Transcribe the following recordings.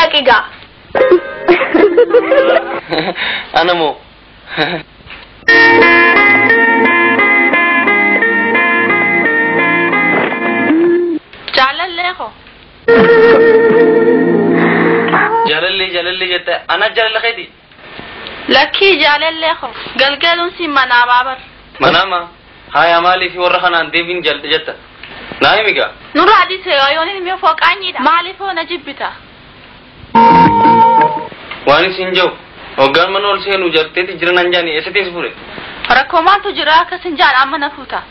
Dhaqigaa. Ana moo? Jaalallee koo. Jaalallee jaalallee jette ana jaalala keeti? Lakkii jaalallee koo. Galgaluun si manaa baabar. Manaama haya maaliif warra kanaan deebiin jaalladha jetta? Naa himi gaa. Nurraa dhiise yoon inni fooqaanyiidha. Maaliif hoo na jibbita? Waan isin jiru hoggaan mana ol seenu jarteeti jira nan jaani eessatiin si fuudhe? Rakkoo maaltu jira akkas hin jaan amma na fuuta.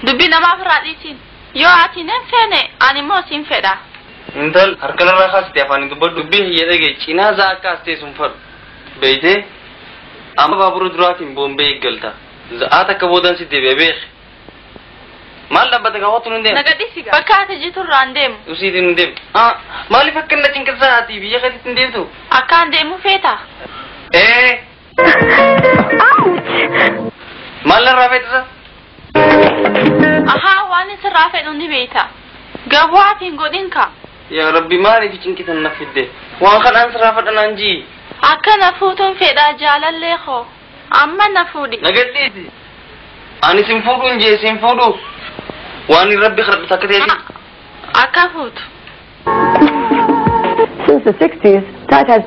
Dubbii namaaf irraa dhiisiin. Yoo ati nan feene ani immoo siin fedha. Intal harka narraa kaasite afaan hin dubbadhu dubbii hiyya dhage cinaa isaa akka as teessu hin fadhu. Beeytee amma baabura duraatiin Boombee eeggalta. Za'aa takka boodan si deebi'a beeki. Maal dhaabbata gaa hootu nun deemu? Na gadhiisi gaa. Bakka ati jirtu irraa hin deemu. Usiitiin hin deemu. Maaliif akka inni cinqirsaa ati biyya keetitti hin deemtu? Akkaan deemu feeta? Ee. Maal narraa feetisa? Ahaa waan sirraa fedhu ni beeyta. Gabuu ati hin godhin ka. Yaa Rabbi maaliif cinqitan na fidde? Waan kanaan sirraa fadhanaan jii. Akka na fuutuun fedha jaalallee koo. Amma na fuudhi. Na gadhiisi. Ani sin fuudhu hin jee sin fuudhu. Waan Rabbi kadhadhu takka ta'eeti. Akka fuutu. Since the 60s, Tata has